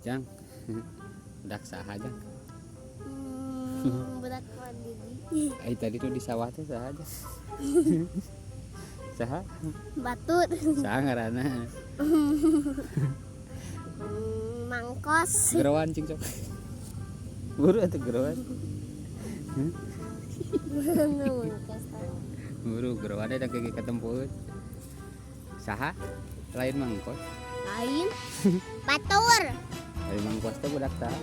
Jang, budak saha, Jang? Budak Didi. Ai tadi tuh di sawah teh saha aja? Saha? Batur. Saha ngaranna? Mangkos. Geroan cing sok. Buru atuh geroan. Mangkos. Buru geroan eta kayak ketempuh. Saha? Lain mangkos. Lain. Batur. Lain mangkos teh budak saha?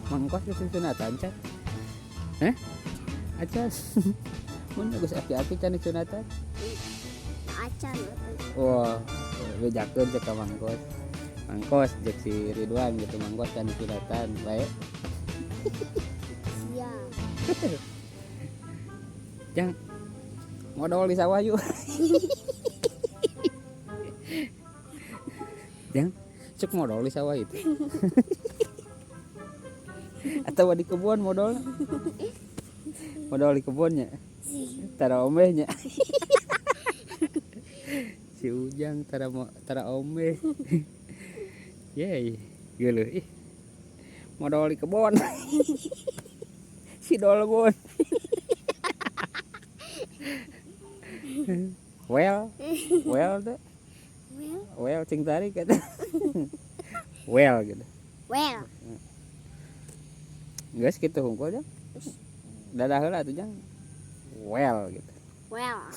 Mangkos geus sunatan can? Hah? Acan. Mun geus aki-aki can disunatan. Acan atuh. Wah, bejakeun cek ka mangkos. Mangkos cek si Ridwan gitu, mangkos can disunatan bae. Siap. Jang, modol di sawah yuk. Jang, cek modol di sawah itu. Atau di kebun modol? Modol di kebunnya. Tara omehnya. Si Ujang tara tara omeh. Yeay, geuleuh ih. Modol di kebun. Si dolbon. Well, well tuh. Well. Well cing tarik kata. Well gitu. Well. Geus kitu hungkul, Jang. Dadah heula atuh, Jang. Well gitu. Well.